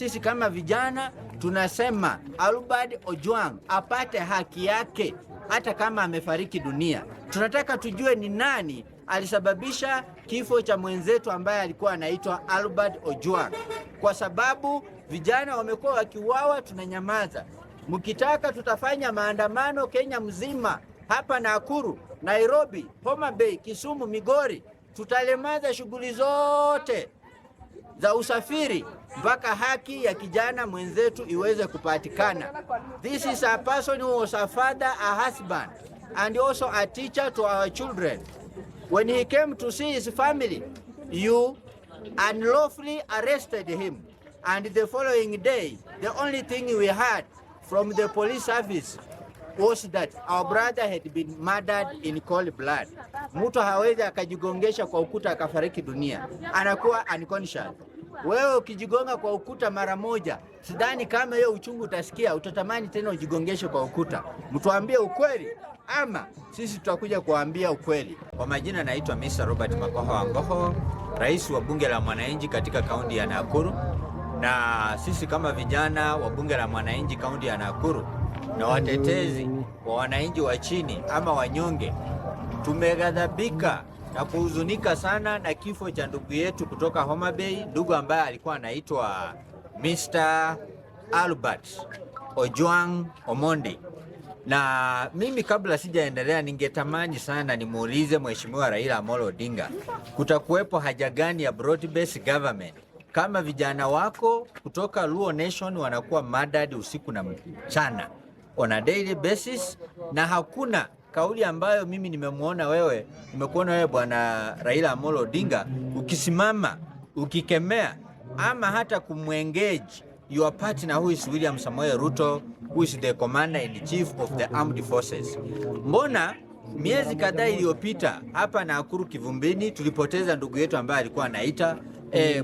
Sisi kama vijana tunasema Albert Ojwang apate haki yake hata kama amefariki dunia. Tunataka tujue ni nani alisababisha kifo cha mwenzetu ambaye alikuwa anaitwa Albert Ojwang, kwa sababu vijana wamekuwa wakiuawa, tunanyamaza. Mkitaka tutafanya maandamano Kenya mzima, hapa Nakuru, Nairobi, Homa Bay, Kisumu, Migori, tutalemaza shughuli zote za usafiri mpaka haki ya kijana mwenzetu iweze kupatikana. This is a person who was a father, a husband and also a teacher to our children. When he came to see his family, you unlawfully arrested him. And the following day, the only thing we had from the police service was that our brother had been murdered in cold blood. Mtu hawezi akajigongesha kwa ukuta akafariki dunia, anakuwa unconscious. Wewe ukijigonga kwa ukuta mara moja, sidhani kama hiyo uchungu utasikia, utatamani tena ujigongeshe kwa ukuta. Mtuambie ukweli ama sisi tutakuja kuambia ukweli. Kwa majina naitwa Mr. Robert Makoha Wangoho, rais wa bunge la mwananchi katika kaunti ya Nakuru, na sisi kama vijana wa bunge la mwananchi kaunti ya Nakuru na watetezi wa wananchi wa chini ama wanyonge, tumeghadhabika na kuhuzunika sana na kifo cha ndugu yetu kutoka Homa Bay, ndugu ambaye alikuwa anaitwa Mr. Albert Ojwang Omondi. Na mimi kabla sijaendelea, ningetamani sana nimuulize Mheshimiwa Raila Amolo Odinga, kutakuwepo haja gani ya broad based government kama vijana wako kutoka Luo Nation wanakuwa murdered usiku na mchana on a daily basis, na hakuna kauli ambayo mimi nimemwona wewe, nimekuona wewe Bwana Raila Amolo Odinga ukisimama ukikemea ama hata kumwengage your partner, who is William Samoei Ruto, who is the commander in chief of the armed forces. Mbona miezi kadhaa iliyopita hapa Nakuru Kivumbini tulipoteza ndugu yetu ambaye alikuwa anaita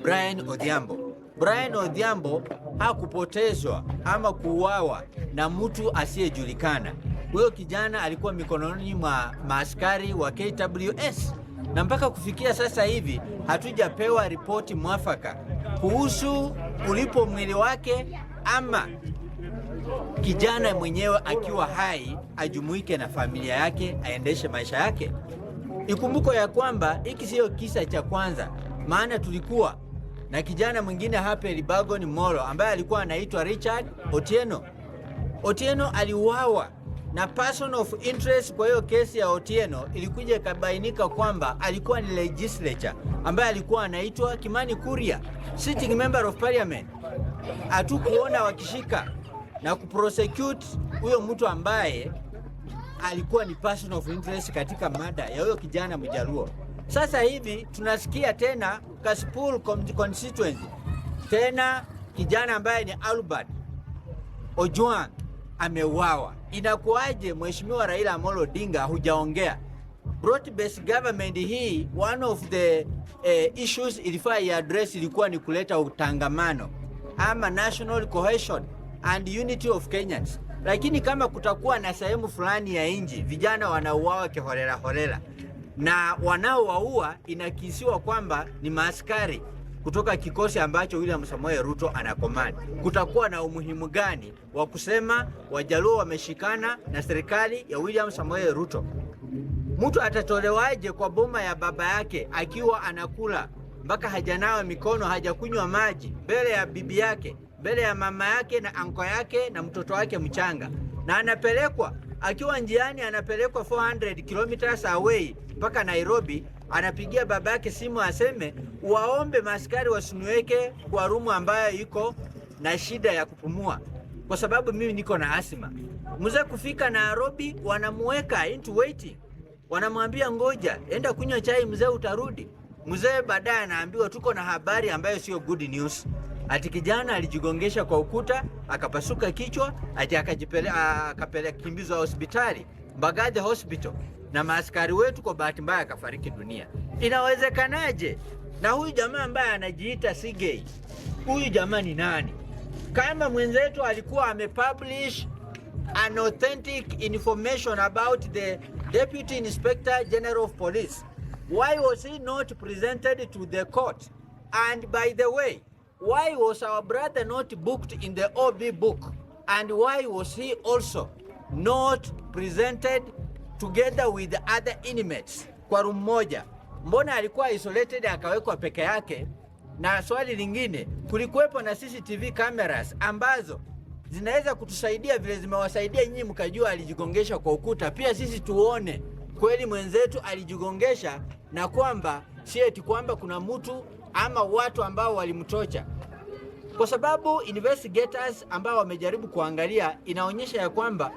Brian Odhiambo. Brian Odhiambo hakupotezwa ama kuuawa na mtu asiyejulikana. Huyo kijana alikuwa mikononi mwa maaskari wa KWS na mpaka kufikia sasa hivi hatujapewa ripoti mwafaka kuhusu ulipo mwili wake ama kijana mwenyewe akiwa hai ajumuike na familia yake aendeshe maisha yake. Ikumbukwe ya kwamba hiki siyo kisa cha kwanza, maana tulikuwa na kijana mwingine hapa Elburgon Molo ambaye alikuwa anaitwa Richard Otieno. Otieno aliuawa na person of interest. Kwa hiyo kesi ya Otieno ilikuja ikabainika kwamba alikuwa ni legislature ambaye alikuwa anaitwa Kimani Kuria, sitting member of parliament. Hatukuona wakishika na kuprosecute huyo mtu ambaye alikuwa ni person of interest katika murder ya huyo kijana Mjaluo. Sasa hivi tunasikia tena Kasipul constituency, tena kijana ambaye ni Albert Ojwang ameuawa. Inakuwaje, Mheshimiwa Raila Amolo Odinga, hujaongea? Broad based government hii, one of the issues ilifaa address ilikuwa ni kuleta utangamano ama national cohesion and unity of Kenyans, lakini kama kutakuwa na sehemu fulani ya nchi vijana wanauawa kiholela holela na wanaowaua inakisiwa kwamba ni maaskari kutoka kikosi ambacho William Samoei Ruto anacommand, kutakuwa na umuhimu gani wa kusema Wajaluo wameshikana na serikali ya William Samoei Ruto? Mtu atatolewaje kwa boma ya baba yake akiwa anakula mpaka hajanawa mikono, hajakunywa maji, mbele ya bibi yake, mbele ya mama yake na anko yake na mtoto wake mchanga, na anapelekwa akiwa njiani, anapelekwa 400 kilometers away mpaka Nairobi, anapigia baba yake simu aseme waombe maaskari wasiniweke kwa room ambayo iko na shida ya kupumua, kwa sababu mimi niko na asthma. Mzee kufika Nairobi, wanamuweka into waiting, wanamwambia ngoja, enda kunywa chai mzee, utarudi. Mzee baadaye anaambiwa tuko na habari ambayo sio good news, ati kijana alijigongesha kwa ukuta akapasuka kichwa, ati akapeleka kimbizwa hospitali Mbagathi Hospital na maaskari wetu, kwa bahati mbaya akafariki dunia. Inawezekanaje? Na huyu jamaa ambaye anajiita Sigei, huyu jamaa ni nani? Kama mwenzetu alikuwa amepublish an authentic information about the Deputy Inspector General of Police, why was he not presented to the court? And by the way, Why was our brother not booked in the OB book? And why was he also not presented together with the other inmates kwa room moja? Mbona alikuwa isolated akawekwa peke yake? Na swali lingine, kulikuwepo na CCTV cameras ambazo zinaweza kutusaidia vile zimewasaidia nyinyi mkajua alijigongesha kwa ukuta, pia sisi tuone kweli mwenzetu alijigongesha, na kwamba si eti kwamba kuna mtu ama watu ambao walimtorture, kwa sababu investigators ambao wamejaribu kuangalia inaonyesha ya kwamba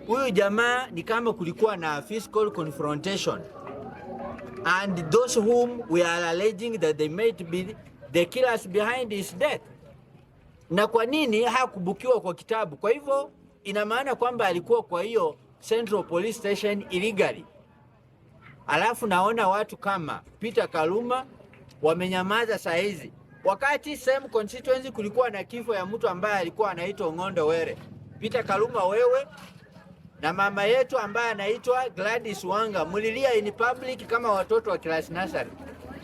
huyu jamaa ni kama kulikuwa na physical confrontation and those whom we are alleging that they might be the killers behind his death. Na kwa nini hakubookiwa kwa kitabu? Kwa hivyo ina maana kwamba alikuwa kwa hiyo Central Police Station illegally. Alafu naona watu kama Peter Kaluma wamenyamaza saa hizi, wakati same constituency kulikuwa na kifo ya mtu ambaye alikuwa anaitwa Ong'ondo Were. Peter Kaluma, wewe na mama yetu ambaye anaitwa Gladys Wanga mlilia in public kama watoto wa class nursery.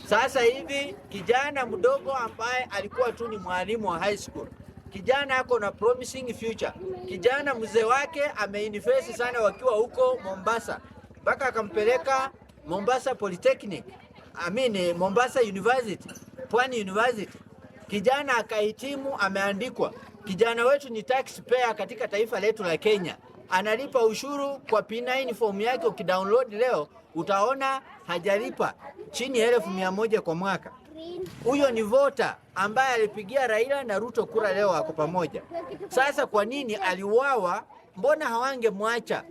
Sasa hivi kijana mdogo ambaye alikuwa tu ni mwalimu wa high school, kijana ako na promising future, kijana mzee wake ameinvest sana wakiwa huko Mombasa, mpaka akampeleka Mombasa Polytechnic, I mean Mombasa University, Pwani University. Kijana akahitimu, ameandikwa. Kijana wetu ni taxpayer katika taifa letu la Kenya, analipa ushuru kwa P9 form yake. Ukidownload leo utaona hajalipa chini ya 100,000 kwa mwaka. Huyo ni voter ambaye alipigia Raila na Ruto kura, leo wako pamoja. Sasa kwa nini aliuawa? Mbona hawangemwacha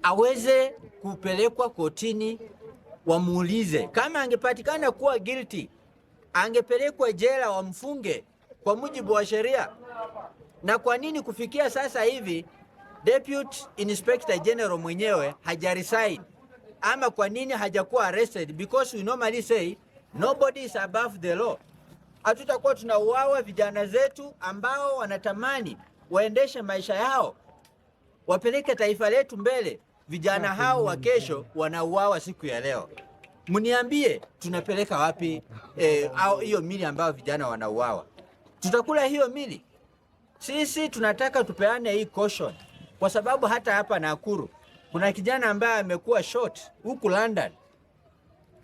aweze kupelekwa kotini wamuulize? Kama angepatikana kuwa guilty, angepelekwa jela wamfunge kwa mujibu wa sheria. Na kwa nini kufikia sasa hivi Deputy Inspector General mwenyewe hajaresign? Ama kwa nini hajakuwa arrested? Because we normally say nobody is above the law. Hatutakuwa tunauawa vijana zetu ambao wanatamani waendeshe maisha yao, wapeleke taifa letu mbele. Vijana hao wa kesho wanauawa siku ya leo. Mniambie, tunapeleka wapi au hiyo mili ambayo vijana wanauawa? Tutakula hiyo mili? Sisi tunataka tupeane hii caution, kwa sababu hata hapa Nakuru kuna kijana ambaye amekuwa shot huku London,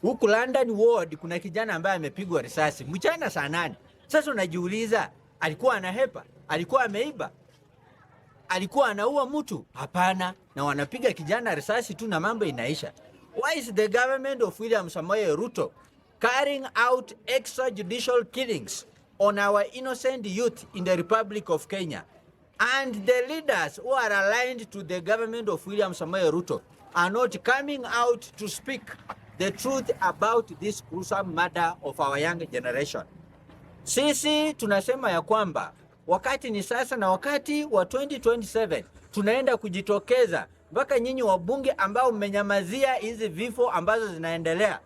huku London Ward kuna kijana ambaye amepigwa risasi mchana saa 8. Sasa unajiuliza, alikuwa anahepa? Alikuwa ameiba? Alikuwa anaua mtu? Hapana, na wanapiga kijana risasi tu na mambo inaisha. Why is the government of William Samoei Ruto carrying out extrajudicial killings on our innocent youth in the Republic of Kenya? And the leaders who are aligned to the government of William Samoei Ruto are not coming out to speak the truth about this gruesome murder of our young generation. Sisi tunasema ya kwamba wakati ni sasa na wakati wa 2027 tunaenda kujitokeza mpaka nyinyi wabunge ambao mmenyamazia hizi vifo ambazo zinaendelea,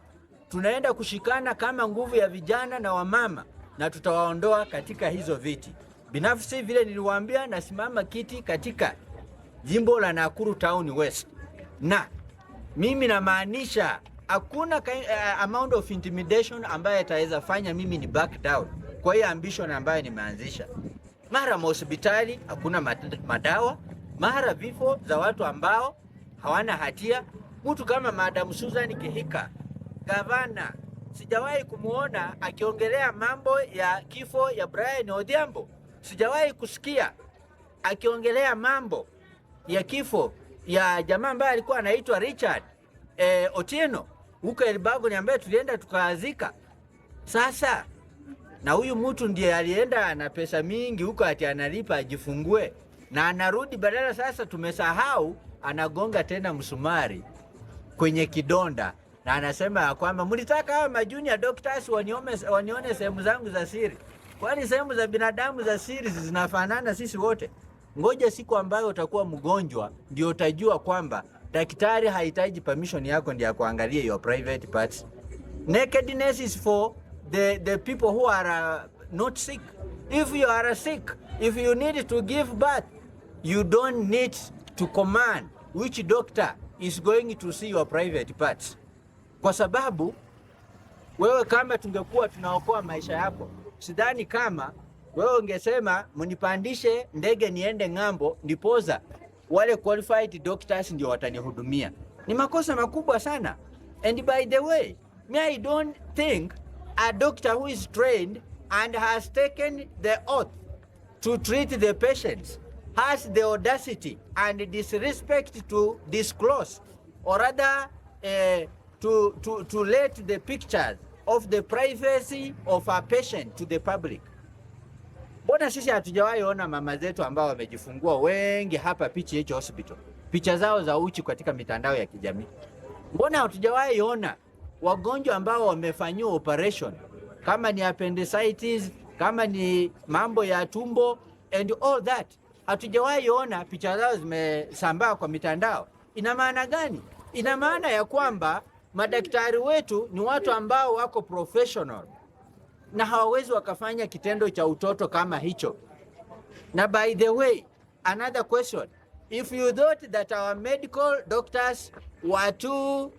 tunaenda kushikana kama nguvu ya vijana na wamama na tutawaondoa katika hizo viti. Binafsi vile niliwaambia, nasimama kiti katika jimbo la Nakuru Town West, na mimi namaanisha hakuna amount of intimidation ambayo itaweza fanya mimi ni back down kwa hiyo ambition ambayo nimeanzisha. Mara mahospitali hakuna madawa, mara vifo za watu ambao hawana hatia. Mtu kama Madam Susan Kihika, gavana, sijawahi kumuona akiongelea mambo ya kifo ya Brian Odhiambo, sijawahi kusikia akiongelea mambo ya kifo ya jamaa ambaye alikuwa anaitwa Richard Otieno huko Elbagon ambaye tulienda tukaazika. Sasa na huyu mtu ndiye alienda na pesa mingi huko ati analipa ajifungue na anarudi badala. Sasa tumesahau, anagonga tena msumari kwenye kidonda na anasema ya kwamba mlitaka hawa majunior doctors wanione sehemu zangu za siri. Kwani sehemu za binadamu za siri zinafanana sisi wote? Ngoja siku ambayo utakuwa mgonjwa ndio utajua kwamba daktari hahitaji permission yako ndio akuangalie your private parts. Nakedness is for the people who are not sick. If you are sick, if you need to give birth, you don't need to command which doctor is going to see your private parts, kwa sababu wewe kama tungekuwa tunaokoa maisha yako, Sidhani kama wewe ungesema mnipandishe ndege niende ng'ambo, ndiposa wale qualified doctors ndio watanihudumia. Ni makosa makubwa sana. And by the way, me, I don't think a doctor who is trained and has taken the oath to treat the patients has the audacity and disrespect to disclose, or rather to let the pictures of the privacy of a patient to the public. Mbona sisi hatujawahi ona mama zetu ambao wamejifungua wengi hapa PGH Hospital, picha zao za uchi katika mitandao ya kijamii? Mbona hatujawahi ona wagonjwa ambao wamefanyiwa operation kama ni appendicitis, kama ni mambo ya tumbo and all that? Hatujawahi ona picha zao zimesambaa kwa mitandao. Ina maana gani? Ina maana ya kwamba madaktari wetu ni watu ambao wako professional na hawawezi wakafanya kitendo cha utoto kama hicho. Na by the way, another question. If you thought that our medical doctors were too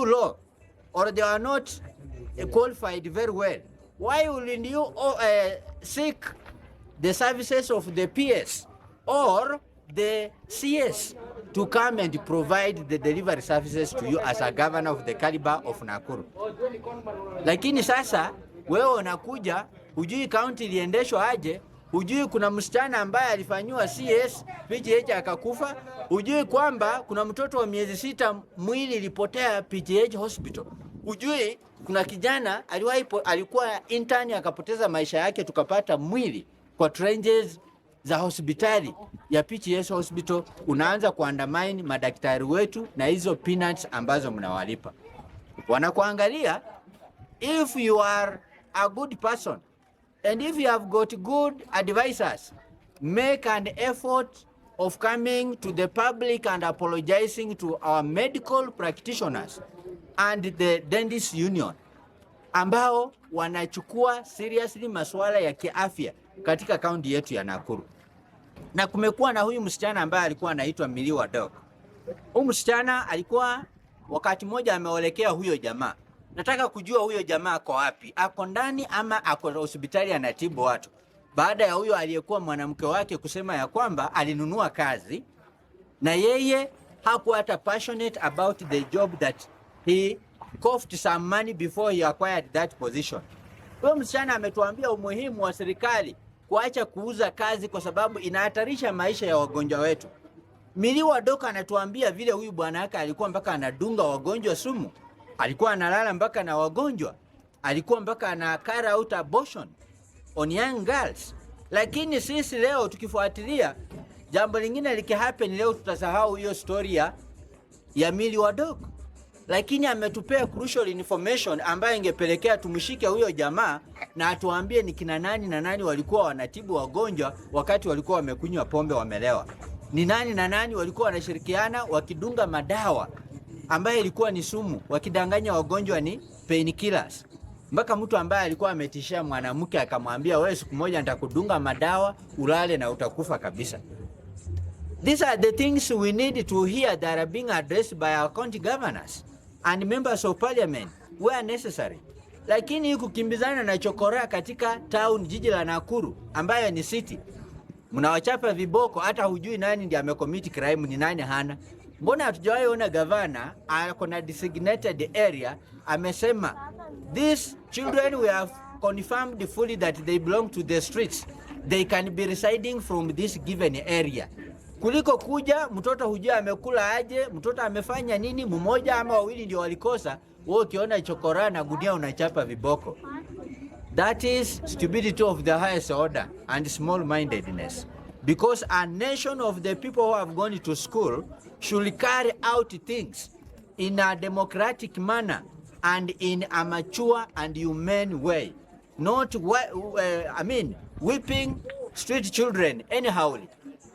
low or they are not qualified very well, why wouldn't you seek the services of the PS or the CS to come and provide the delivery services to you as a governor of the caliber of Nakuru? Lakini sasa wewe unakuja, hujui kaunti iliendeshwa aje, hujui kuna msichana ambaye alifanyiwa CS PGH akakufa, hujui kwamba kuna mtoto wa miezi 6 mwili ilipotea PGH Hospital, hujui kuna kijana aliwahi alikuwa intern akapoteza maisha yake, tukapata mwili kwa trenches za hospitali ya PGH Hospital. Unaanza kuandamine madaktari wetu na hizo peanuts ambazo mnawalipa, wanakuangalia. If you are a good person and if you have got good advisors, make an effort of coming to the public and apologizing to our medical practitioners and the dentist union ambao wanachukua seriously masuala ya kiafya katika kaunti yetu ya Nakuru. Na kumekuwa na huyu msichana ambaye alikuwa anaitwa Miliwa Dog. Huyu msichana alikuwa wakati mmoja ameolekea huyo jamaa. Nataka kujua huyo jamaa ako wapi, ako ndani ama ako hospitali anatibu watu, baada ya huyo aliyekuwa mwanamke wake kusema ya kwamba alinunua kazi na yeye hakuwa hata passionate about the job, that he coughed some money before he acquired that position. Huyo msichana ametuambia umuhimu wa serikali kuacha kuuza kazi kwa sababu inahatarisha maisha ya wagonjwa wetu. Miliwa Doka anatuambia vile huyu bwana yake alikuwa mpaka anadunga wagonjwa sumu, alikuwa analala mpaka na wagonjwa, alikuwa mpaka ana carry out abortion on young girls. Lakini sisi leo tukifuatilia jambo lingine likihappen leo, tutasahau hiyo story ya Miliwa Dok, lakini ametupea crucial information ambayo ingepelekea tumshike huyo jamaa na atuambie ni kina nani na nani walikuwa wanatibu wagonjwa wakati walikuwa wamekunywa pombe wamelewa, ni nani na nani walikuwa wanashirikiana wakidunga madawa ambayo ilikuwa ni sumu, wakidanganya wagonjwa ni painkillers, mpaka mtu ambaye alikuwa ametishia mwanamke akamwambia, "Wewe, siku moja nitakudunga madawa ulale na utakufa kabisa." These are the things we need to hear that are being addressed by our county governors and members of parliament where necessary. Lakini hii kukimbizana na chokora katika town, jiji la Nakuru ambayo ni city, mnawachapa viboko, hata hujui nani ndiye amecommit crime, ni nani hana. Mbona hatujawahi ona gavana ako na designated area amesema, "These children, we have confirmed fully that they belong to the streets, they can be residing from this given area," kuliko kuja mtoto hujua amekula aje, mtoto amefanya nini, mmoja ama wawili ndio walikosa. Wewe ukiona chokora na gunia unachapa viboko. That is stupidity of the highest order and small-mindedness. Because a nation of the people who have gone to school should carry out things in a democratic manner and in a mature and humane way. Not, I mean, whipping street children anyhow.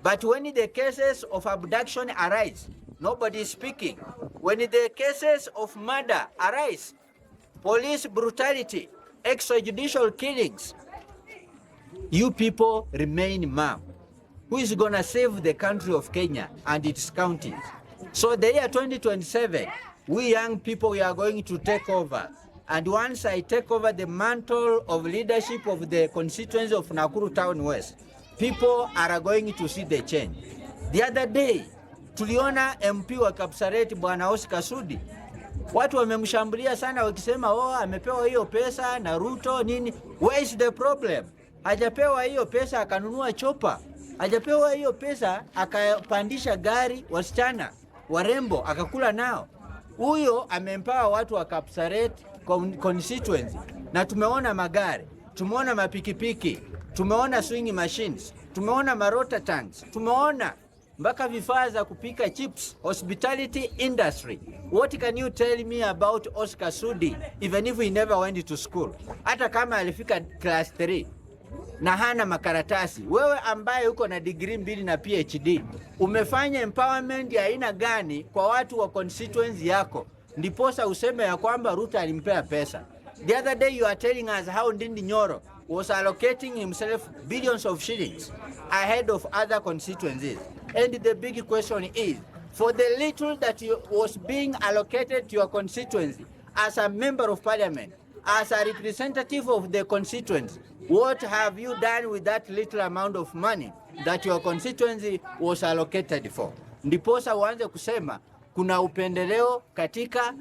But when the cases of abduction arise, nobody is speaking. When the cases of murder arise, police brutality, extrajudicial killings, you people remain mum. Who is gonna save the country of Kenya and its counties? So the year 2027, we young people, we are going to take over. And once I take over the mantle of leadership of the constituency of Nakuru Town West, people are going to see the change. The other day, tuliona MP wa Kapsaret Bwana Oscar Sudi, watu wamemshambulia sana wakisema, "Oh, amepewa hiyo pesa na Ruto nini." Where is the problem? Hajapewa hiyo pesa akanunua chopper, hajapewa hiyo pesa akapandisha gari wasichana warembo akakula nao. Huyo ameempower watu wa Kapsaret constituency, na tumeona magari, tumeona mapikipiki, tumeona sewing machines, tumeona mawater tanks, tumeona mpaka vifaa za kupika chips, hospitality industry. What can you tell me about Oscar Sudi even if he never went to school? Hata kama alifika class 3 na hana makaratasi. Wewe ambaye uko na degree mbili na PhD, umefanya empowerment ya aina gani kwa watu wa constituency yako ndiposa useme ya kwamba Ruto alimpea pesa? The other day you are telling us how Ndindi Nyoro was allocating himself billions of shillings ahead of other constituencies. And the big question is, for the little that was being allocated to your constituency as a member of parliament, as a representative of the constituency, what have you done with that little amount of money that your constituency was allocated for? Ndiposa uanze kusema kuna upendeleo katika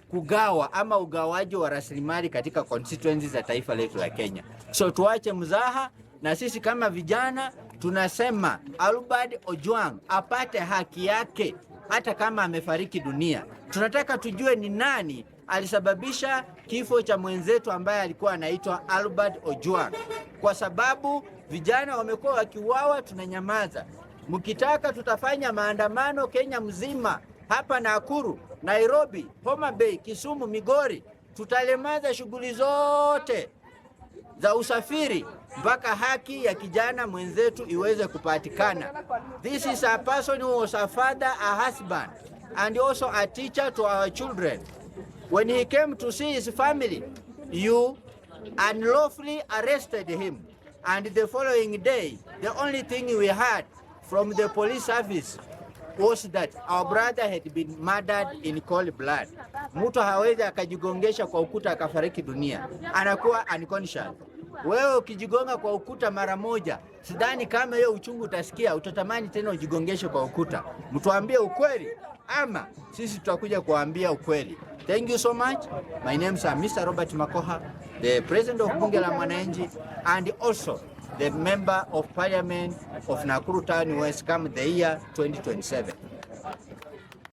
kugawa ama ugawaji wa rasilimali katika constituencies za taifa letu la Kenya. So tuache mzaha, na sisi kama vijana tunasema Albert Ojwang apate haki yake hata kama amefariki dunia. Tunataka tujue ni nani alisababisha kifo cha mwenzetu ambaye alikuwa anaitwa Albert Ojwang, kwa sababu vijana wamekuwa wakiuawa, tunanyamaza. Mkitaka tutafanya maandamano Kenya mzima, hapa Nakuru, Nairobi, Homa Bay, Kisumu, Migori, tutalemaza shughuli zote za usafiri mpaka haki ya kijana mwenzetu iweze kupatikana. This is a person who was a father, a husband and also a teacher to our children. When he came to see his family, you unlawfully arrested him. And the following day, the only thing we had from the police service was that our brother had been murdered in cold blood. Mtu hawezi akajigongesha kwa ukuta akafariki dunia, anakuwa unconscious. Wewe ukijigonga kwa ukuta mara moja, sidhani kama hiyo uchungu utasikia, utatamani tena ujigongeshe kwa ukuta. Mtuambie ukweli ama sisi tutakuja kuambia ukweli. Thank you so much. My name is Mr. Robert Makoha, the President of Bunge la Mwananchi and also the Member of Parliament of Nakuru Town West come the year 2027.